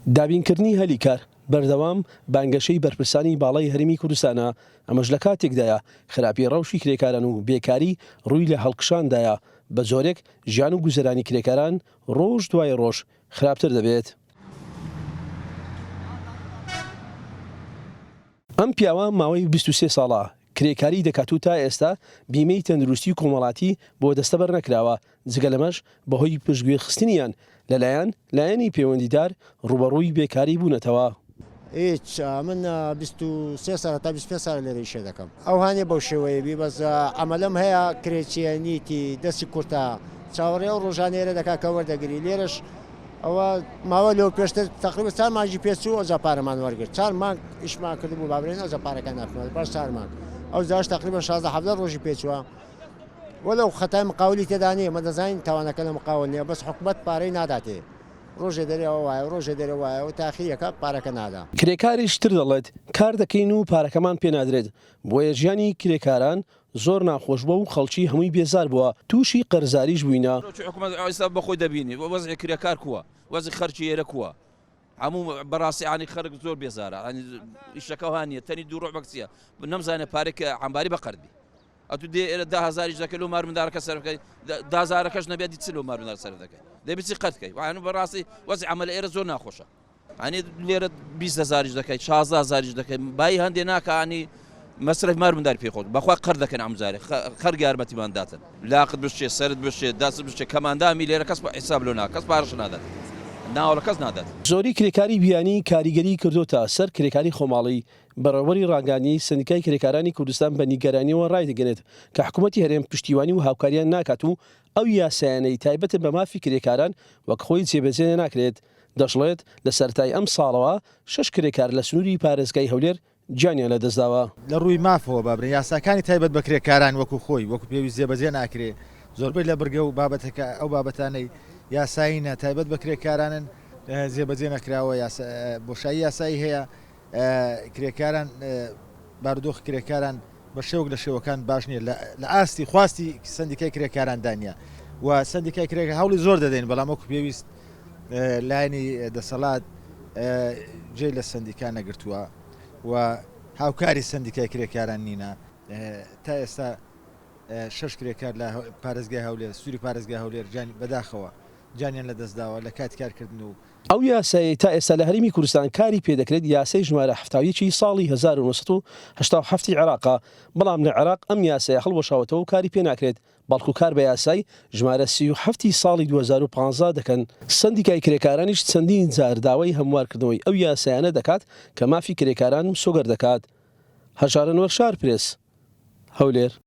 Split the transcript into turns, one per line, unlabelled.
دابینکردنی هەلی کار بەردەوام بانگەشەی بەرپرسانی باڵای هەرێمی کوردستانە، ئەمەش لە کاتێکدایە خراپی ڕەوشی کرێکاران و بێکاری ڕووی لە هەڵکشاندایە، بە جۆرێک ژیان و گوزەرانی کرێکاران ڕۆژ دوای ڕۆژ خراپتر دەبێت. ئەم پیاوە ماوەی 23 ساڵە کرێکاری دەکات و تا ئێستا بیمەی تەندروستی و کۆمەڵاتی بۆ دەستەبەر نەکراوە، جگە لەمەش بەهۆی پشتگوێخستنیان لەلایەن لایەنی پەیوەندیدار ڕووبەڕووی بێکاری بوونەتەوە.
هیچ من 23 سالە تا 25 سالە لێرە ئیشێ دەکەم ئەوها نیە بەو شێوەیە بی بەس عەمەلەم هەیە کرێچیە نیتی دەستی کورتە چاوەڕێ ئەو ڕۆژانە ئێرە دەکا کە وەردەگری لێرەش ئەوە ماوە لەو پێشتر تقریبا چار مانگی پێچوو ئەوجا پارەمان وەرگرت چار مانگ ئیشمان کردبوو بابرێن ئەوجا پارەکە ناکرێت پاش چار مانگ ئەو جاش تقریبا 16 17 ڕۆژی پێچووە وەلو خەتای مقاولی تێدا نییە مە دەزانین تاوانەکە لە مقاول نییە بەس حکومەت پارەی ناداتێ ڕۆژێ دەرێ ئەوە وایە و ڕۆژێ دەرێ وایە و تاخیرەکە پارەکە نادا.
کرێکاریش تر دەڵێت، کار دەکەین و پارەکەمان پێ نادرێت، بۆیە ژیانی کرێکاران زۆر ناخۆش بووە و خەڵکی هەمووی بێزار بووە، تووشی قەرزاریش بووینە.
سەرۆکی حکومەت ئێستا بە خۆی دەبینی وەزعی کرێکار کووە، وەزعی خەرکی ئێرە کووە، هەموو بەڕاستی یانی خەرک زۆر بێزارە، یانی ئیشەکە وا نییە، تەنی دوو ڕۆع بەکسیە، نەمزانێ پارەی عەمباری بە قەرد بی. ئەتو دێ ئێرە دە هەزاریش دەکەی لۆ مار مندارەکە سەرف کەی دە هەزارەکەش نەبێت دی چ لۆ مار مندار سەرف دەکەی دەبی چی قەت کەی وانە بەڕاستی وەزعی عەمەلە ئێرە زۆر ناخۆشە ئەنی لێرە 20 هەزاریش دەکەی 16 هەزاریش دەکەی بایی هەندێ ناکە ئەنی مەسرەف مار مندار پێ خۆت بەخوا قەر دەکەن ئەم جارێ خەرگ یارمەتیمان داتن لاقت بشێ سەرت بشێ دەست بشێ کەماندامی لێرە کەس حیساب لۆ نا کەس پارەش نادات ناوەڵە کەس نادات.
زۆری کرێکاری بیانی کاریگەری کردۆتە سەر کرێکاری خۆماڵی، بەڕێوەبەری ڕاگەیاندنی سەندیکای کرێکارانی کوردستان بە نیگەرانییەوە ڕایدەگەنێت کە حکومەتی هەرێم پشتیوانی و هاوکاریان ناکات و ئەو یاسایانەی تایبەتن بە مافی کرێکاران وەک خۆی جێبەجێ ناکرێت. دەشڵێت، لە سەرەتای ئەمساڵەوە شەش کرێکار لە سنووری پارێزگای هەولێر گیانیان لەدەستداوە.
لە ڕووی مافەوە با بڵێین یاساکانی تایبەت بە کرێکاران وەکو خۆی وەکو پێویست جێبەجێ ناکرێ، زۆربەی لە بڕگە و بابەتەکە ئەو بابەتانەی یاسایینە تایبەت بە کرێکارانن جێبەجێ نەکراوە، بۆشایی یاسایی هەیە، کرێکاران بارودۆخی کرێکاران بە شێوەک لە شێوەکان باش نییە لە ئاستی خواستی سندیکای کرێکاراندا نییە و سندیکای کرێکە هەوڵی زۆر دەدەین بەڵام وەکو پێویست لایەنی دەسەڵات جێ لە سندیکا نەگرتووە و هاوکاری سندیکای کرێکاران نینە تا ئێستا شش کرێکار لە پارێزگای هەولێر سووری پارێزگای هەولێر گیان بەداخەوە گیانیان لەدەستداوە لە کاتی کارکردن و
ئەو یاسایەی تا ئێستا لە هەرێمی کوردستان کاری پێدەکرێت یاسای ژمارە 71 ی ساڵی 1987 ی عێراقە، بەڵام لە عێراق ئەم یاسایە هەڵوەشاوەتەوە و کاری پێناکرێت، بەڵکو کار بە یاسای ژمارە 37 ی ساڵی 2015 دەکەن، سەندیکای کرێکارانیش چەندین جار داوای هەموارکردنەوەی ئەو یاسایانە دەکات کە مافی کرێکاران مسۆگەر دەکات. هەژار ئەنوەر شارپرێس، هەولێر.